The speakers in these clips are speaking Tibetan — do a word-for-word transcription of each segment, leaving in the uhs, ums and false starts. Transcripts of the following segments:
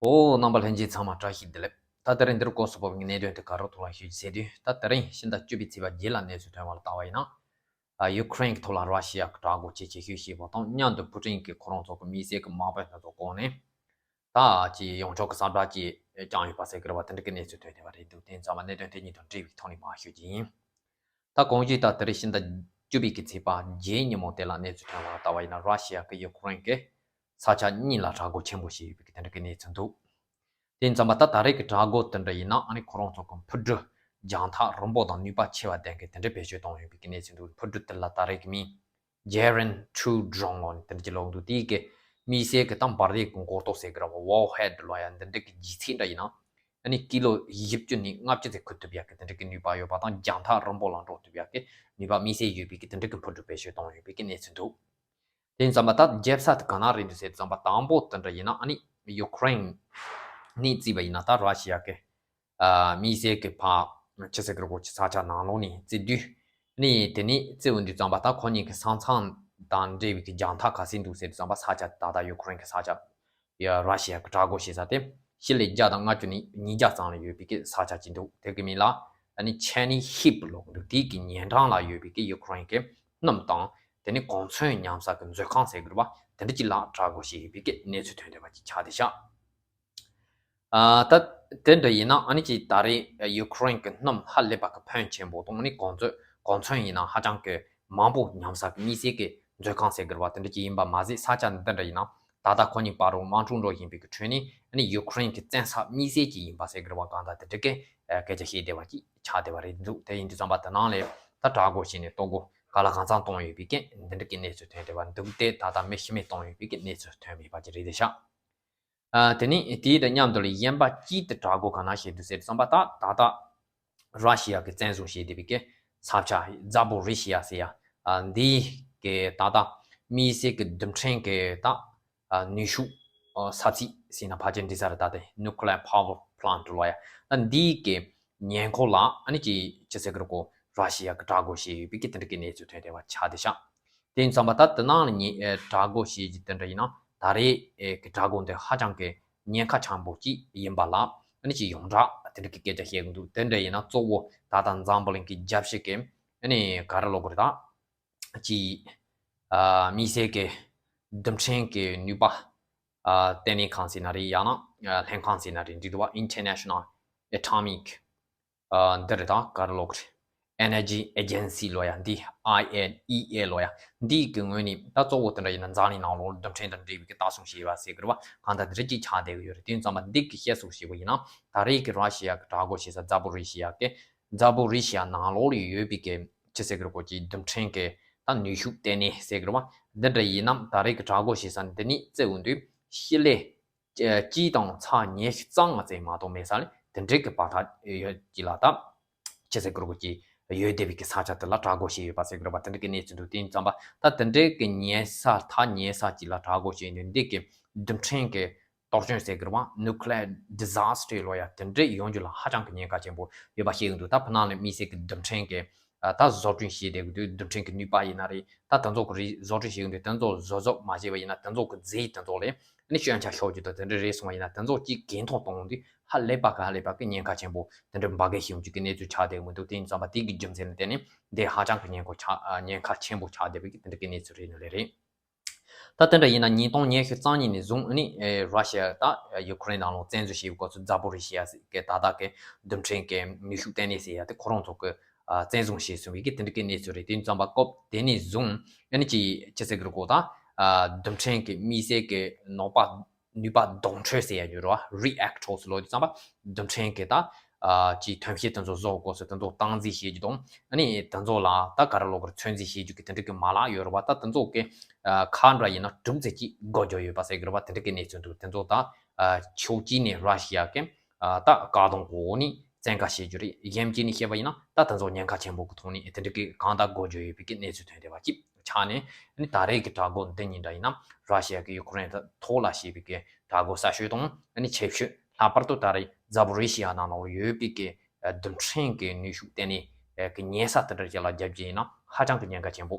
ཨོ། རྣམ་པ་ལྷན་རྒྱས་ཚང་མ་བཀྲ་ཤིས་བདེ་ལེགས། ད་དེ་རིང་འདིར་སྐོར་སུ་བབས་པའི་གནད་དོན་དེ་ག་རོ་ཐོག་ལ་ཞུ་རྒྱུ་ཟེར་དུས། ད་དེ་རིང་ཕྱི་ཟླ་བཅུ་པའི་ཚེས་པ་བརྒྱད་ལ་གནས་ཚུལ་ཐོན་པ་ལ་བལྟ་བ་ཡིན་ན། ཨ། ཡུ་ཁུ་རེན་གྱི་ཐོག་ལ་ར་ཤི་ཡ་གི་དྲག་རྒོལ་ཆེ་ཆེ་ཤོས་ཤིག་བ་དང་མཉམ་དུ་ཕུ་ཀྲིན་གྱིས་ཁོ་རང་ཚོ་གི་མི་སེར་གྱི་དམག་དཔོན་སྣ་ཚོགས་བཀོལ་ནས། ད་ཅི་ཡོངས་ཁྱབ་ཀྱི་ས་བཀྲ་ཅིག་བསྐྱངས་ཡོད་པ་ཟེར་གི་རེད་བ། དེ་འདྲ་གི་གནས་ཚུལ་ཐོན་བསྡད་པ་རེད་འདུག་དེ་ཚང་མ་གནད་དོན་དེ་གཉིས་དང་འབྲེལ་བའི་ཐོག་ནས་མར་ཞུ་རྒྱུ་ཡིན། ད་གོང་ཞུས་ལྟར་དེ་རིང་ཕྱི་ཟླ་བཅུ་པའི་གི་ཚེས་པ་བརྒྱད་ཉིན་མོ་དེ་ལ་གནས་ཚུལ་ཐོན་པ་ལ་བལྟ་བ་ཡིན་ན། ར་ཤི་ཡ་གིས་ཡུ་ཁུ་རེན་གྱི་ས་ཆ་གཉིས་ལ་དྲག་རྒོལ་ཆེན་པོ་བྱས་ཡོད་པའི་གི་དེ་འདྲ་གི་གནས་ཚུལ་འདུག་དེ་ཡིན་ཙང་མ་ད་ད་རེས་ཀྱི་དྲག་རྒོལ་དེ་འདྲ་ཡིན་ན། ཨ་ནི་ཁོ་རང་ཚོ་གི་འཕུར་གྲུ་རྒྱང་ཐག་རིང་པོ་དང་ནུས་པ་ཆེ་བ་ལྡན་གྱི་དེ་འདྲ་བེད་སྤྱོད་བཏང་ཡོད་པའི་གི་གནས་ཚུལ་འདུག་འཕུར་གྲུ་དེ་ལ་ད་རེས་ཀྱི་མིང་Gerin two drone ལོ་ནི་དེ་འདྲ་ཅིག་ལབ་འདུག་དེའི་གི་མི་སེར་གྱི་ད་འབར་མདེལ་གྱི་མགོ་ཏོག་ཟེར་གི་རེད་བ། Warhead ལོ་ཡ་འདི་འདྲ་གི་ལྗིད་ཚད་འདྲ་ཡིན་ན། ཨ་ནི་ཀི་ལོ་བཞི་བཅུ་ནས་ལྔ་བཅུ་ཙམ་ཁུར་ཐུབ་ཡ་གི་དེ་འདྲ་གི་ནུས་པ་ཡོད་པ་དང་། རྒྱང་ཐག་རིང་པོ་ལ་འགྲོ་ཐུབ་ཡ་གི་ནུས་པ་དམིགས་བསལ་ཡོད་པའི་གི་དེ་འདྲ་གི་འཕུར་གྲུ་བེད་སྤྱོད་བཏང་ཡོད་པའི་གི་གནས་ཚུལ་འདུག་དེ་ཡིན་ཙང་མ་ད་རྒྱལ་ས་དེ་ག་ན་རེད་འདུག་ཟེར་ཙང་མ། དང་པོ་དེ་འདྲ་ཡིན་ན་ཨ་ནི་ཡུ་ཁུ་རེན་ནས་བརྩིས་པ་ཡིན་ན། ད་ར་ཤི་ཡ་གི་ཨ་དམིགས་བསལ་གྱི་ཕ་ཆི་ཟེར་གི་རེད་གོ། ཅིག་ས་ཆ་ནང་ལོགས་ནས་བརྩི་དུས། ནི་དེ་ནས་བརྩི་འོང་དུས་ཙམ་པ་ད་ཁོ་གཉིས་ཀྱི་ས་མཚམས་དང་འབྲེལ་བའི་གི་རྒྱང་ཐག་ག་ཚོད་འདུག་ཟེར་དུས་ཙམ་པ། ས་ཆ་ད་ལྟ་ཡུ་ཁུ་རེན་གྱི་ས་ཆ་ཡ་ར་ཤི་ཡ་གི་དྲག་རྒོལ་བྱེད་ས་དེ་ཞི་ལི་བརྒྱ་དང་ལྔ་བཅུ་ནས་ཉིས་བརྒྱ་ཙམ་ལ་ཡོད་པའི་གི་ས་ཆ་ཅིག་འདུག་དེ་གི་མིང་ལ་ཨ་ནི་ཆེ་ནི་ཧིབ་ལབ་འདུག་དེ་གི་ཉེ་འགྲམ་ལ་ཡོད་པའི་གི་ཡུ་ཁུ་རེན་གྱི་སྣུམ་དང་། དེ་ནས་གོ་མཚོན་ཉམས་ས་གི་མཛོད་ཁང་ཟེར་གི་རེད་བ། དེ་འདྲ་ཅིག་ལ་དྲག་རྒོལ་བྱས་ཡོད་པའི་གི་གནས་ཚུལ་ཐོན་བསྡད་པ་ཅིག་ཆགས་བསྡད་ཤག་ཨ། ད་དེ་འདྲ་ཡིན་ན་ཨ་ནི་ཅིག་ད་རེས་ཡུ་ཁུ་རེན་གྱི་སྣུམ་ཧ་ལས་པ་གི་ཕོན་ཆེན་པོ་དང་། ཨ་ནི་གོ་མཚོན་གོ་མཚོན་ཡིན་ན་ཧ་ཅང་གི་མང་པོ་ཉམས་ས་གི་དམིགས་བསལ་གྱི་མཛོད་ཁང་ཟེར་གི་རེད་བ། དེ་འདྲ་ཅིག་ཡིན་པ་མ་ཟད། ས་ཆ་འདི་འདྲ་ཡིན་ན་ད་ལྟ་ཁོ་གཉིས་བར་དུ་དམག་འཁྲུག་འགྲོ་བཞིན་པའི་གི་ཁྲོད་ནས། ཨ་ནི་ཡུ་ཁུ་རེན་གྱི་བཙན་ས་དམིགས་བསལ་ཅིག་ཡིན་པ་ཟེར་གི་རེད་བ། གང་ལྟར་དེ་འདྲ་གི་སྐད་ཆ་བཤད་བསྡད་པ་ཅིག་ཆགས་བསྡད་པ་རེད་འདུག་དེ་ཡིན་དུས་ཙམ་པ་དེ་ནང་ལས་ད་དྲག་རྒོལ་བྱས་ནས་ལྟོ་གོས་ག་ལ་གང་འཚམ་བཏང་ཡོད་པའི་གི་འདི་འདྲ་གི་གནས་ཚུལ་ཐོན་བསྡད་པ་འདུག་དེ་ད་ལྟ་མི་ཤི་རྨས་བཏང་ཡོད་པའི་གི་གནས་ཚུལ་ཐོན་མེད་པ་ཅིག་རེད་བསྡད་ཤག་ཨ། དེ་ནས་དེའི་དང་མཉམ་དུ་ལ་གཞན་པ་གཅིག་ཏུ་དྲག་རྒོལ་ག་ན་བྱེད་འདུག་ཟེར་དུས་ཙམ་པ། ད་ད་ལྟ་ར་ཤི་ཡ་གི་བཙན་བཟུང་བྱས་བསྡད་པའི་གི་ས་ཆ་ཛ་པོ་རི་ཤི་ཡ་ཟེར་ཡ། ཨ། འདིའི་གི་ད་ལྟ་དམིགས་བསལ་གི་རྡུལ་ཕྲན་གི་ད་ཨ་ནུས་ཤུགས་ཨ་ས་ཚིགས་ཟེར་ན་ཕལ་ཆེར་འགྲིག་ས་རེད། ད་དེ་nuclear power plant ལོ་ཡ། ད་འདིའི་གི་ཉེ་འཁོར་ལ་ཨ་ནི་ཅི་ཅི་ཟེར་གི་རེད་གོ། ར་ཤི་ཡ་གི་དྲག་རྒོལ་བྱས་ཡོད་པའི་གི་དེ་འདྲ་གི་གནས་ཚུལ་ཐོན་བསྡད་པ་ཆགས་བསྡད་ཤག་དེ་ཡིན་ཙང་མ་ད་དེ་ནང་ལ་ཉེ་ཨེ་དྲག་རྒོལ་བྱས་རྒྱུ་དེ་འདྲ་ཡིན་ན། ད་རེས་ཨེ་གི་དྲག་རྒོལ་འདི་ཧ་ཅང་གི་ཉེན་ཁ་ཆེན་པོ་ཅིག་ཡིན་པ་ལ་ཨ་ནི་ཅིག་ཡོངས་གྲགས་དེ་འདྲ་གི་སྐད་ཆ་བཤད་གི་འདུག་དེ་འདྲ་ཡིན་ན་གཙོ་བོ་ད་ལྟ་འཛམ་བུ་གླིང་གི་རྒྱལ་སྤྱི་གི་ཨ་ནི་ག་རེ་ལབ་དགོས་རེད། ད་ཅིག་ཨ་དམིགས་བསལ་གི་རྡུལ་ཕྲན་གི་ནུས་པ་ཨ་ལྟེ་གནས་ཁང་ཟེར་ན་རེད། ཡང་ན་ཨ་ལྷན་ཁང་ཟེར་ན་རེད། འགྲིག་འདུག་བ། International Atomic ཨ་འདི་རེད། ད་ག་རེ་ལབ་དགོས་རེད། Energy Agency ལོ་ཡ། འདི་ཨའི་ཨེན་ཨི་ཨེ་ལོ་ཡ། འདིའི་གི་ངོས་ནས་ད་གཙོ་བོ་དེ་འདྲ་ཡིན་ན་འཛམ་གླིང་ནང་ལོགས་རྡུལ་ཕྲན་དང་འབྲེལ་བའི་གི་ལྟ་སྲུང་བྱས་པ་ཟེར་གི་རེད་བ། གང་ལྟར་དེ་འདྲ་ཅིག་ཆགས་བསྡད་གི་ཡོད་རེད། དེ་ཡིན་ཙང་མ་འདི་གི་བཤད་སྲོལ་བྱས་པ་ཡིན་ན། ད་རེས་ཀྱི་ར་ཤི་ཡ་གི་དྲག་རྒོལ་བྱེད་ས་ཛ་པོ་རི་ཤི་ཡ་གི་ཛ་པོ་རི་ཤི་ཡ་ནང་ལོགས་ལ་ཡོད་པའི་གི་ཅི་ཟེར་གི་རེད་གོ། ཅིག་རྡུལ་ཕྲན་གི་ད་ནུས་ཤུགས་ལྟེ་གནས་ཟེར་གི་རེད་བ། འདི་འདྲ་ཡིན་ན་ད་རེས་ཀྱི་དྲག་རྒོལ་བྱེད་ས་འདི་ནས་བརྩི་འོང་དུས་ཞི་ལི་སྤྱི་ལེ་སྤྱི་དང་ཚེག་ཉི་ཤུ་རྩ་ལྔ་ཙམ་མ་གཏོགས་མེད་ས་ལས་དེ་འདྲའི་གི་བར་ཐག་ཡོད་ཀྱི་ལ། ད་ཅི་ཟེར་དགོས་རེད་གོ། ཅིག་ཡོད་བསྡད་པའི་གི་ས་ཆ་དེ་ལ་དྲག་རྒོལ་བྱས་ཡོད་པ་ཟེར་གི་རེད་བ། དེ་འདྲའི་གི་གནས་ཚུལ་འདུག་དེ་ཡིན་ཙང་མ་ད་དེ་འདྲའི་གི་ཉེ་ས་ཐག་ཉེ་ས་ཅིག་ལ་དྲག་རྒོལ་བྱས་ནས་འདི་གི་རྡུལ་ཕྲན་གི་གཏོར་སྐྱོན་ཟེར་གི་རེད་བ། Nuclear disaster ལོ་ཡ། དེ་འདྲའི་ཡོང་རྒྱུ་ལ་ཧ་ཅང་གི་ཉེན་ཁ་ཆེན་པོ་ཡོད་པ་ཤེས་ཀྱི་འདུག་ད་ཕ་ནང་ལ་དམིགས་བསལ་གི་རྡུལ་ཕྲན་གི་ཨ་ད་བཟོ་སྐྲུན་བྱས་བསྡད་ཀྱི་འདུག་རྡུལ་ཕྲན་གྱི་ནུས་པ་ཡིན་ན་རེད། ད་དེ་ཚོ་གི་རིགས་བཟོ་སྐྲུན་བྱེད་ཀྱི་འདུག་དེ་ཚོ་བཟོ་བཟོ་མ་བྱས་པ་ཡིན་ན། དེ་ཚོ་གི་རྫས་དེ་ཚོ་ལས་ཨ་ནི་སྐྱོན་ཆ་ཤོར་རྒྱུ་དང་དེ་འདྲ་རེད་སོང་བ་ཡིན་ན། དེ་ཚོ་གཅིག་གྱེན་ཐོག་གཏོང་དུས་ཧ་ལས་པ་ག་ཧ་ལས་པ་གི་ཉེན་ཁ་ཆེན་པོ་དེ་འདྲ་འབར་གས་ཤིག་ཡོང་རྒྱུ་གི་གནས་ཚུལ་ཆགས་བསྡད་ཀྱི་མི་འདུག་དེ་ཡིན་ཙང་མ་དེ་གི་རྒྱུ་མཚན་ལ་བརྟེན་ནས་འདི་ཧ་ཅང་གི་ཉེན་ཁ་ཆགས་ཨ་ཉེན་ཁ་ཆེན་པོ་ཆགས་བསྡད་པའི་གི་དེ་འདྲ་གི་གནས་ཚུལ་རེད་ནི་ལས་རེད། ད་དེ་འདྲ་ཡིན་ན་ཉིས་སྟོང་ཉི་ཤུ་རྩ་གཉིས་ནས་བཟུང་ཨ་ནི་ཨེ་ར་ཤི་ཡ་དང་ཡུ་ཁུ་རེན་ནང་ལོགས་བཙན་འཛུལ་བྱས་པའི་སྐབས་སུ་ཛ་པོ་རི་ཤི་ཡ་ཟེར་གི་ད་ལྟ་གི་རྡུལ་ཕྲན་གི་ནུས་ཤུགས་ལྟེ་གནས་ཟེར་ཡ་དེ་ཁོ་རང་ཚོ་གི་ཨ་བཙན་བཟུང་བྱས་སོང་བའི་གི་དེ་འདྲ་གི་གནས་ཚུལ་རེད། དེ་ཡིན་ཙང་མ་སྐབས་དེ་ནས་བཟུང་ཨ་ནི་ཅི་ཅི་ཟེར་གི་རེད་གོ། ད་ཨ་རྡུལ་ཕྲན་གི་དམིགས་བསལ་གི་ནུས་པ་ནུས་པ་རྡུལ་ཕྲན་ཟེར་ཡ་ཡོད་རེད་བ། Reactors ལབ་དུས་ཙམ་པ་རྡུལ་ཕྲན་གི་ད་ཨ་ཅིག་ཐོན་སྐྱེད་དེ་ཚོ་བཟོ་དགོས་སོ། དེ་ཚོ་སྟངས་འཛིན་བྱེད་རྒྱུ་དང་། ཨ་ནི་དེ་ཚོ་ལ་ད་ག་རེ་ལབ་དགོས་རེད། ཚོད་འཛིན་བྱེད་རྒྱུ་གི་དེ་འདྲ་གི་མ་ལག་ཡོད་རེད་བ། ད་དེ་ཚོ་གི་ཨ་ཁ་འདྲ་ཡིན་ན་གྲུབ་ཙམ་ཅིག་སྒོ་རྒྱག་ཡོད་པ་ཟེར་གི་རེད་བ། དེ་འདྲ་གི་གནས་ཚུལ་འདུག་དེ་ཚོ་ད་ཨ་ཕྱོགས་གཅིག་ནས་ར་ཤི་ཡ་གི་ཨ་ད་བཀག་སྡོམ་འོག་ནས་བཙན་བཀའ་བྱེད་རྒྱུ་རེད། གཞན་གཅིག་ནས་བཤད་པ་ཡིན་ན་ད་དེ་ཚོ་ཉེན་ཁ་ཆེན་པོ་གི་ཐོག་ནས་དེ་འདྲ་གི་གང་ལྟར་སྒོ་རྒྱག་ཡོད་པའི་གི་གནས་ཚུལ་ཐོན་བསྡད་པ་ཅིག་ཆགས་ནས། ཨ་ནི་ད་རེས་ཀྱི་དྲག་རྒོལ་འདི་གཉིས་འདྲ་ཡིན་ན། ར་ཤི་ཡ་གིས་ཡུ་ཁུ་རེན་ཐོག་ལ་བྱས་པའི་གི་དྲག་རྒོལ་གསར་ཤོས་དང་། ཨ་ནི་ཆེ་ཤོས་ལྷག་པར་དུ་ད་རེས་ཛ་པོ་རི་ཤི་ཡ་ནང་ལ་ཡོད་པའི་གི་རྡུལ་ཕྲན་གི་ནུས་ཤུགས་ལྟེ་གནས་གི་ཉེ་ས་དེ་འདྲ་ཅིག་ལ་བརྒྱབ་ཀྱི་ཡིན་ན་ཧ་ཅང་གི་ཉེན་ཁ་ཆེན་པོ་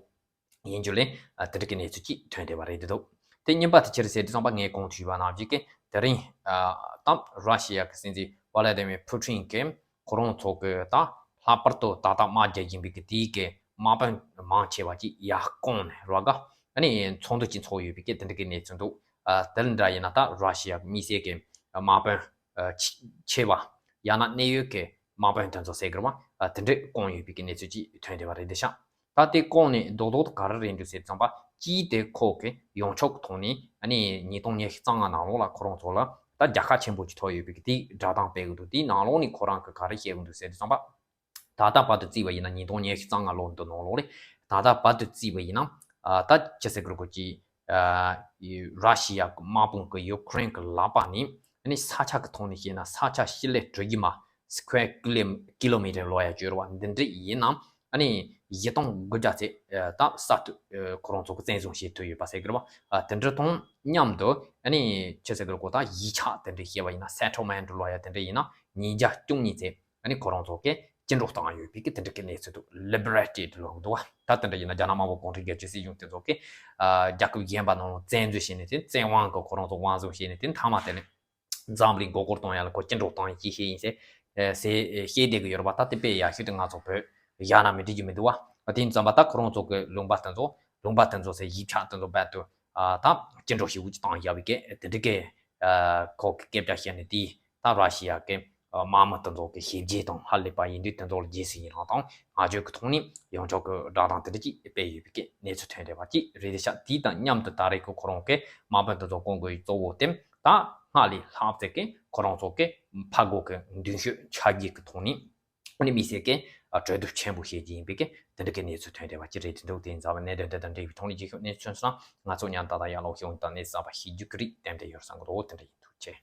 ཡིན་རྒྱུ་ལས། ཨ་དེ་འདྲ་གི་གནས་ཚུལ་ཅིག་ཐོན་བསྡད་པ་རེད་འདུག་དེ་གཉིས་པ་དེ་ཅི་རེད་ཟེར་དུས་ཙམ་པ་ངས་གོང་དུ་ཞུས་པ་ནང་བཞིན་གི་དེ་རིང་ཨ་ ད་ར་ཤི་ཡ་གི་སྲིད་འཛིན་ཝ་ལ་ཏི་མིར་ཕུ་ཊིན་གིས་ཁོ་རང་ཚོ་གི་ད་ལྷག་པར་དུ་ད་ལྟ་དམག་རྒྱག་བཞིན་པའི་གི་དེའི་གི་དམག་དཔོན་མང་ཆེ་བ་ཅིག་ཡར་བསྐོངས་ནས་ར་ག་ཨ་ནི་ཚོགས་འདུ་ཅིག་ཚོགས་ཡོད་པའི་གི་དེ་འདྲ་གི་གནས་ཚུལ་འདུག་ཨ་དེ་ལ་འདྲ་ཡིན་ན་ད་ར་ཤི་ཡ་གི་དམིགས་བསལ་གི་དམག་དཔོན་ཆེ་བ་ཡང་ན་གནད་ཡོད་གི་དམག་དཔོན་དེ་ཚོ་ཟེར་གི་རེད་བ། དེ་འདྲས་བསྐོངས་ཡོད་པའི་གི་གནས་ཚུལ་ཅིག་ཐོན་བསྡད་པ་རེད་དེ་ཤག་ད་དེ་བསྐོངས་ནས་རྡོག་རྡོག་ག་རེ་རེད་འདུག་ཟེར་ཙམ་པ། གཅིག་དེ་ཁོ་གི་ཡོངས་ཁྱབ་ཀྱི་ཐོག་ནས་ཨ་ནི་ཉིས་སྟོང་ཉི་ཤུ་རྩ་ལྔ་ནང་ལོགས་ལ་ཁོ་རང་ཚོ་ལ་ད་རྒྱལ་ཁ་ཆེན་པོ་ཅིག་ཐོབ་ཡོད་པའི་གི་དེ་སྒྲ་གདངས་སྤེལ་གི་འདུག་དེའི་ནང་ལོགས་ནས་ཁོ་རང་གི་ག་རེ་བཤད་གི་འདུག་ཟེར་དུས་ཙམ་པ། ད་ལྟ་བར་དུ་བརྩིས་པ་ཡིན་ན་ཉིས་སྟོང་ཉི་ཤུ་རྩ་ལྔ་ལོ་འདི་ནང་ལོགས་ལས་ད་ལྟ་བར་དུ་བརྩིས་པ་ཡིན་ན། ཨ་ད་ཅི་ཟེར་དགོས་རེད། ཁོ་ཅིག་ཨ་ཡི་ར་ཤི་ཡ་གི་དམག་དཔུང་གི་ཡུ་ཀེ་རེན་གི་ལག་པ་ནས་ཨ་ནི་ས་ཆ་གི་ཐོག་ནས་བཤད་ན་ས་ཆ་ཕྱེད་ལས་དྲུག་བརྒྱ་མ་སི་ཀུ་ཝེར་ཀི་ལོ་ཀི་ལོ་མི་ཊར་ལོ་ཡ་བཅོས་ར་བ་འདི་འདྲ་ཡིན་ན། ཨ་ནི་བཞི་སྟོང་དགུ་བརྒྱ་ཚད་ད་གསར་དུ་ཁོ་རང་ཚོ་གི་བཙན་བཟུང་བྱེད་ཐུབ་ཡོད་པ་ཟེར་གི་རེད་བ། དེ་འདྲ་དང་མཉམ་དུ་ཨ་ནི་ཅི་ཟེར་གི་རེད། ཁོ་ད་ཡིག་ཆ་དེ་འདྲ་བཤད་པ་ཡིན་ན་སེ་ཊལ་མེན་ཊི་ལོ་ཡ་དེ་འདྲ་ཡིན་ན་ཉིས་བརྒྱ་བཅུ་གཉིས་ཚད་ཨ་ནི་ཁོ་རང་ཚོ་གི་སྐྱིན་འགྲོ་བཏང་ཡོད་པའི་གི་དེ་འདྲ་གི་གནས་ཚུལ་འདུག་ལི་བྷེ་རེ་ཊི་ལབ་འདུག་བ། ད་དེ་འདྲ་ཡིན་ན་རྒྱ་ནག་དམར་པོ་གུང་ཁྲན་རྒྱལ་གཅེས་སྲིད་གཞུང་དེ་ཚོ་གི་རྒྱལ་ཁབ་གཞན་པ་ནང་བཙན་འཛུལ་བྱས་ནས་དེ་བཙན་དབང་གི་ཁོ་རང་ཚོ་དབང་བཟུང་བྱས་ནས་དེ་མཐའ་མ་དེ་ནས་འཛམ་གླིང་མགོ་སྐོར་གཏོང་ཡ་ལ་ཁོ་སྐྱིན་འགྲོ་བཏང་ཡིན་ཅིག་བཤད་ཡིན་ཟེར་ཟེར་བཤད་བསྡད་གི་ཡོད་རེད་པ། ད་དེ་དཔེ་ཡག་ཤོས་དེ་ང་ཚོ་བོད་རྒྱ་ནག་མི་འགྲིག་རྒྱུ་མི་འདུག་བ། དེ་ཡིན་ཙམ་པ་ད་ཁོ་རང་ཚོ་གི་ལུང་པ་དེ་ཚོ་ལུང་པ་དེ་ཚོ་ཟེར་ཡིག་ཆ་དེ་ཚོ་རྦད་དུ་ད་སྐྱིན་འགྲོ་ཞེ་པོ་ཅིག་བཏང་ཡ་བའི་གི་དེ་འདྲ་གི་ཁོ་གི་སྐད་ཆ་བཤད་ནས་དེ་ད་ར་ཤི་ཡ་གི་དམག་མི་དེ་ཚོ་གི་བྱས་རྗེས་དང་ཧ་ལས་པ་ཡིན་དུས་དེ་ཚོ་ལ་རྗེས་སུ་ཡི་རང་དང་བསྔགས་བརྗོད་ཀྱི་ཐོག་ནས་ཡོངས་ཁྱབ་ཀྱི་བསྒྲགས་གཏམ་དེ་འདྲ་ཅིག་སྤེལ་ཡོད་པའི་གི་གནས་ཚུལ་ཐོན་བསྡད་པ་ཅིག་རེད་དེ་ཤག་དེའི་དང་མཉམ་དུ་ད་རེས་ཀྱི་ཁོ་རང་གི་དམག་དཔོན་དེ་ཚོ་བསྐོང་དགོས་ཡི་གཙོ་བོ་དེ་ད་སྔར་ལས་ལྷག་ཙམ་གི་ཁོ་རང་ཚོ་གི་ཕར་རྒོལ་གྱི་མདུན་སྐྱོད་བྱ་རྒྱུ་གི་ཐོག་ནས་ཨ་ནི་དམིགས་བསལ་གི་གྲོས་བསྡུར་ཆེན་པོ་བྱེད་རྒྱུ་ཡིན་པའི་གི་དེ་འདྲ་གི་གནས་ཚུལ་ཐོན་བསྡད་པ་ཅིག་རེད་དེ་འདུག་དེ་ཡིན་ཙང་གནད་དོན་དེ་དང་འབྲེལ་བའི་ཐོག་ནས་རྒྱུས་ཤོག་གནས་ཚུལ་སོང་ན་ང་ཚོ་མཉམ་དུ་ད་ལྟ་ཡར་ལོག་ཤོག་དང་གནས་ཚུལ་གསར་པ་ཤེས་རྒྱུ་གི་རིགས་ཏན་ཏན་ཡོད་བསམ་གི་འདུག་དེ་འདྲ་ཡིན་འདུག་ཅེས།